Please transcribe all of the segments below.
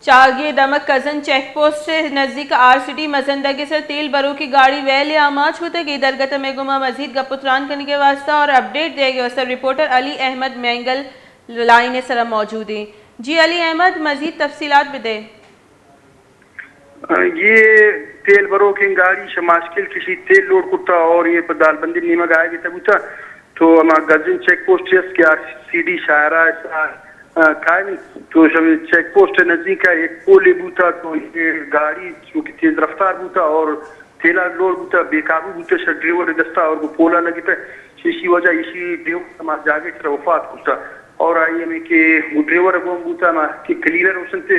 چاگی دمک cousin check post نزدیک آر سی ڈی مزندگ سر تیل بروکی گاڑی ویل آماچ کتگ۔ اے درگت میں گما مزید گپ و تران کنگے واسطہ اور اپڈیٹ دیگے واسطہ رپورٹر علی احمد مینگل لائن سر موجود ہیں۔ جی علی احمد، مزید تفصیلات بدے۔ یہ تیل بروکیں گاڑی شماشکل کشی تیل لوڈ کرتا اور یہ پہ دالبندی نیمگ آئے گی تبوتا۔ تو ہما گزن چیک پوسٹ است کہ آر سی ڈی شاہراہ ء سرا، آ، قائم انت۔ تو شمی چیک پوسٹ ء نزدیک ء یک پولے بوتا، تو یہ گاڑی چونکہ تیز رفتار بوتا اور تیلا لوڈ بوتا، بے قابو بوتا، شہ ڈرائیور ء دستا اور گوں پولا لگتا۔ شی وجہ ایشی ڈرائیور ہما جاگہ سرا وفات کرتا اور آئی ہمیں کہ گوں ڈرائیور ء گون بوتا، ہما کہ کلینر اوشنتے،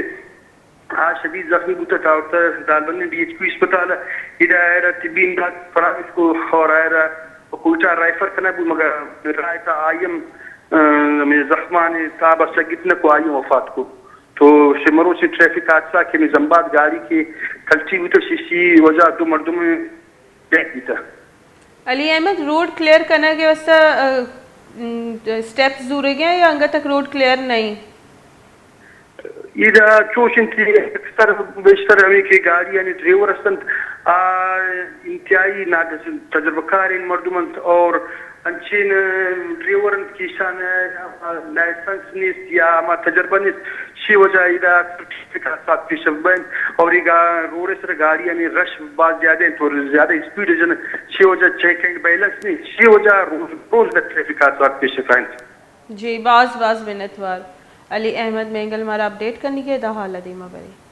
آ شدید زخمی بوتگ، آورتہ دالبندیں ڈی ایچ پی اسپتال ء۔ ادا آئرا طبی امداد فراہم کو اور آئرا کوئٹہ ریفر کنگ بو، مگر راہ تا آئی ہم، ا، ہمیں زخمان تاب ء سگت نہ کو، آئی ہم وفات کو۔ تو شہ مروچی ٹریفک حادثہ کہ ہمیں زمباد گاڑی کہ کلٹی بوتگ، ششی وجہ دو مردم ڈیتھ بیتہ۔ علی احمد، روڈ کلیئر کنگ ء واستہ، ا، م، اسٹیپس زورگ ء یا انگت تک روڈ کلیئر نہیں؟ ادا چوش انت کہ اکثر بیشتر ہمیں کہ گاڑی یعنی ڈرائیور ہستنت، آ انتہائی نا تجربہ کار ان مردم انت اور انچین ڈرائیور انت کہ ایشان لائسنس نیست یا ہما تجربہ نیست، شی وجہ ادا ٹریفک حادثات پیش بینت اور یہ گا-، روڈ سر گاڑی یعنی رش باز زیادہ انت اور زیادہ اسپیڈ جن، شی وجہ چیک اینڈ بیلنس نہیں، شی وجہ روز روز ٹریفک حادثات پیش بینت۔ جی، باز باز منتوار علی احمد مینگل مارا اپڈیٹ کنگے، دا حال دیما برے۔